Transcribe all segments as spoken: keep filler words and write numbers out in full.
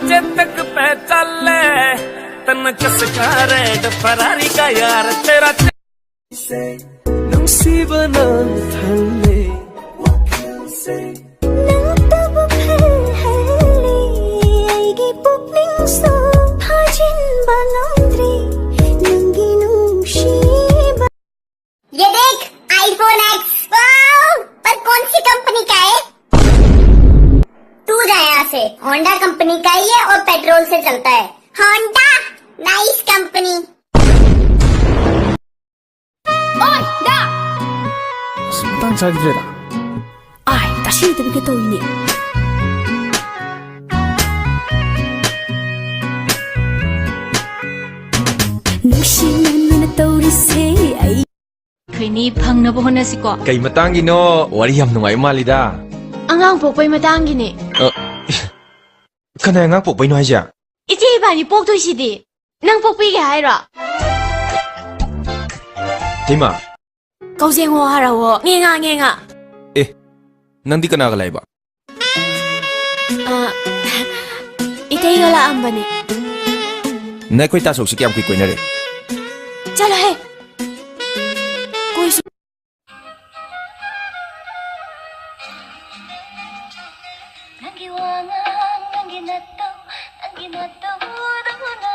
चेतक पे चले, तन चसका रेड फरारी का यार, तेरा से नुंगसीबना थल्ले। ꯅꯪꯇꯕꯨ ꯈꯜꯍꯜꯂꯦ ꯑꯩꯒꯤ ꯄꯨꯛꯅꯤꯡꯁꯨ ꯐꯥꯖꯤꯟꯕ ꯉꯝꯗ꯭ꯔꯦ ꯅꯪꯒꯤ ꯅꯨꯡꯁꯤꯕ ये देख, iPhone X। वाओ, पर कौन सी कंपनी का है? तू जा यहाँ से। होंडा कंपनी का ही है और पेट्रोल से चलता है। Honda, nice company. ꯑꯣꯏ, ꯗꯥ! ꯑꯁ, ꯃꯇꯥꯡ ꯆꯥꯈꯤꯗ꯭ꯔꯦꯗ꯫ ꯑꯥꯏ, ꯇꯥꯁꯤꯟꯅꯗꯕꯤꯒ ꯇꯧꯏꯅꯦ꯫ ꯅꯨꯡꯁꯤꯃꯟꯗꯅ ꯇꯧꯔꯤꯁꯦ ꯑꯩ꯫ ꯑꯩꯈꯣꯏꯅꯤ ꯐꯪꯅꯕ ꯍꯣꯠꯅꯁꯤꯀꯣ꯫ ꯀꯩ ꯃꯇꯥꯡꯒꯤꯅꯣ? ꯋꯥꯔꯤ ꯌꯥꯝ ꯅꯨꯡꯉꯥꯏꯕ ꯃꯥꯜꯂꯤꯗ꯫ ꯑꯉꯥꯡ ꯄꯣꯛꯄꯩ ꯃꯇꯥꯡꯒꯤꯅꯦ꯫ ꯑ, ꯀꯅꯥꯏ ꯑꯉꯥꯡ ꯄꯣꯛꯄꯩꯅꯣ ꯍꯥꯏꯁꯦ? ꯏꯆꯦ ꯏꯕꯥꯅꯤ ꯄꯣꯛꯇꯣꯏꯁꯤꯗꯤ꯫ ꯅꯪ ꯄꯣꯛꯄꯤꯒꯦ ꯍꯥꯏꯔꯣ? ꯏꯃꯥ꯫ ꯀꯧꯖꯦꯡꯉꯣ ꯍꯔꯥꯎꯋꯣ꯫ ꯉꯦꯉꯥ, ꯉꯦꯉꯥ꯫ ꯑꯦ, ꯅꯪꯗꯤ ꯀꯅꯥꯒ ꯂꯥꯛꯏꯕ? ꯑ, ꯏꯇꯩꯒ ꯂꯥꯛꯑꯝꯕꯅꯦ꯫ ꯅꯈꯣꯏ ꯇꯥꯆꯧꯁꯤ ꯀꯌꯥꯝ ꯀꯨꯏ ꯀꯣꯏꯅꯔꯦ? ꯆꯠꯂꯣꯍꯦ꯫ ꯀꯣꯏꯁꯨ ꯅꯪꯒꯤ ꯋꯥꯉꯥꯡ, ꯅꯪꯒꯤ ꯅꯇꯧ, ꯅꯪꯒꯤ ꯅꯇꯧꯗꯧꯅ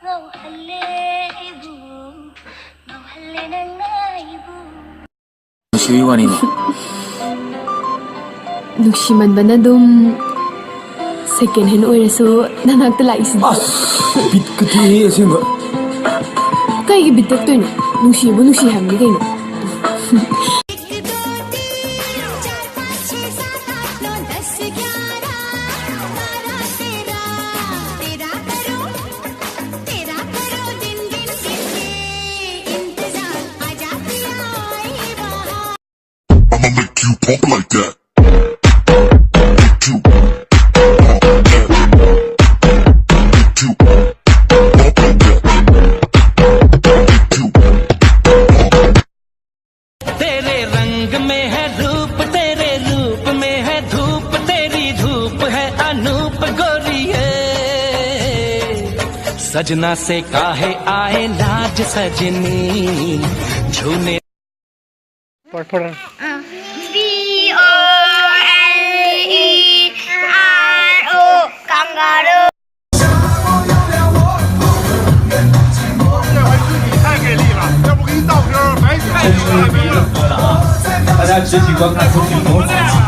ꯉꯥꯎꯍꯜꯂꯦ ꯑꯩꯕꯨ, ꯉꯥꯎꯍꯜꯂꯦ ꯅꯪꯅ ꯑꯩꯕꯨ꯫ ꯅꯨꯡꯁꯤꯕꯤ ꯋꯥꯅꯤꯅꯦ꯫ ꯅꯨꯡꯁꯤꯃꯟꯕꯅ ꯑꯗꯨꯝ second hand ꯑꯣꯏꯔꯁꯨ ꯅꯅꯥꯛꯇ ꯂꯥꯛꯏꯁꯤꯗꯤ꯫ ꯑꯁ, ꯕꯤꯠꯀ ꯇꯦꯛꯑꯦ ꯑꯁꯦꯡꯕ꯫ ꯀꯩꯒꯤ ꯕꯤꯠ ꯇꯦꯛꯇꯣꯏꯅꯣ? ꯅꯨꯡꯁꯤꯕꯨ ꯅꯨꯡꯁꯤ ꯍꯥꯏꯕꯅꯤ ꯀꯩꯅꯣ꯫ I'ma make you pump like that. Make you pump like that. Make you pump like that. Make you तेरे रंग में है रूप, तेरे रूप में है धूप, तेरी धूप है अनूप गोरिये। सजना से काहे आए लाज सजनी, झूले पढ़ पढ़। B O L E R O kangaroo. 太给力了，要不给你倒瓶儿白酒。 大家集体观看，从顶层。